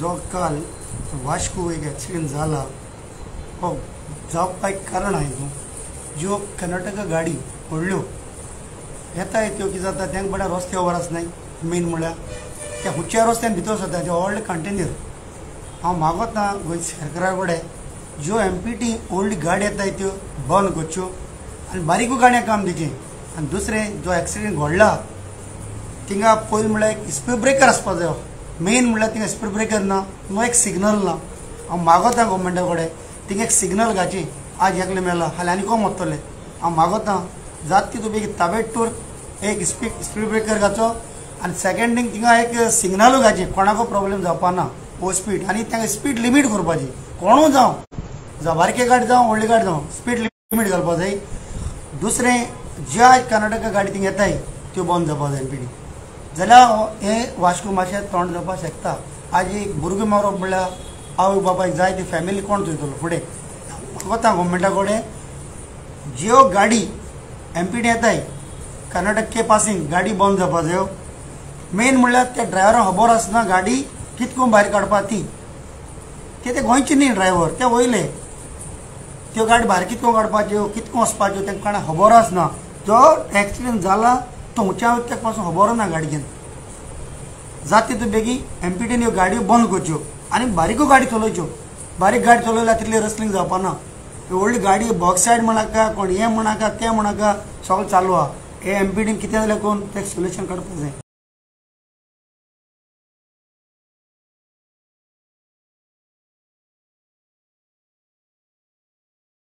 जो काल वास्को एक एक्सिडेंट जाला हो जावपाक कारण आहा न्हू, ज्यो कर्नाटका गाडी व्हडल्यो येता त्यो कितें जाता तांकां बऱ्या रस्ते खबर आसनाय. मेन म्हळ्यार त्या हुच्या रस्त्यान भितर सरता त्यो व्हडले कंटेनर. हांव मागोता गोंय सरकारा कडेन ज्यो एमपीटी व्हडली गाडी येता त्यो बंद करच्यो आनी बारीकूय गाडयांक काम दिवचें. आनी दुसरें जो एक्सिडेंट घडला थिंगा पयलीं म्हळ्यार एक स्पीड ब्रेकर आसपा जायो. मेन म्हळ्यार थिंगा स्पीड ब्रेकर ना, नो एक सिग्नल ना. हांव मागोता गव्हर्मेंटा कडेन थिंगा एक सिग्नल घालची. आज एकले मेला हाल्यां आनी कोण मरतले. हांव मागोता जात तितू बेगीन ताबेटूर एक स्पीड ब्रेकर घालचो आनी सेकेंड थिंग थिंगा एक सिग्नलूय घालचें, कोणाकूय प्रॉब्लेम जावपा ना ओ स्पीड. आनी तांकां स्पीड लिमीट करपाची, कोणूय जावं, जावं बारके गाडी जावं व्हडली गाडी जावं, स्पीड लिमीट घालपा जाय. दुसरें ज्या कर्नाटका गाडी थिंगा येताय त्यो बंद जावपा जाय एमपीटी, जाल्यार हें वास्को मातशें तोंड जावपाक शकता. आज एक भुरगें मारप म्हणल्यार आवय बापायक जाय ती फॅमिली कोण चोयतलो फुडें. वता गव्हर्मेंटा कडेन ज्यो गाडी एमपीटी येताय कर्नाटक के पासींग गाडी बंद जावपा जायो. मेन म्हणल्यार त्या ड्रायव्हरांक खबर आसना गाडी कितको भायर काडपा ती, ते गोंयचे न्ही ड्रायव्हर, ते वयले त्यो गाडी भायर कितको काडपाच्यो कितको वचपाच्यो तांकां कोणाक खबर आसना. जो एक्सिडेंट जाला तो उंच्या तेका पासून खबर ना गाडयेन. जाता तितू बेगीन एमपीटीन ह्यो गाडयो बंद करच्यो आनी बारीकूय गाडी चलोवच्यो. बारीक गाडी चलयल्यार तितली रस्लिंग जावपा ना. व्हडली गाडी बॉक्स सायड म्हणाका कोण हें म्हणाका तें म्हणाका सगळें चालू आहा. हे एमपीटीन कितें जाल्यार कोण तें सोल्युशन काडपाक जाय.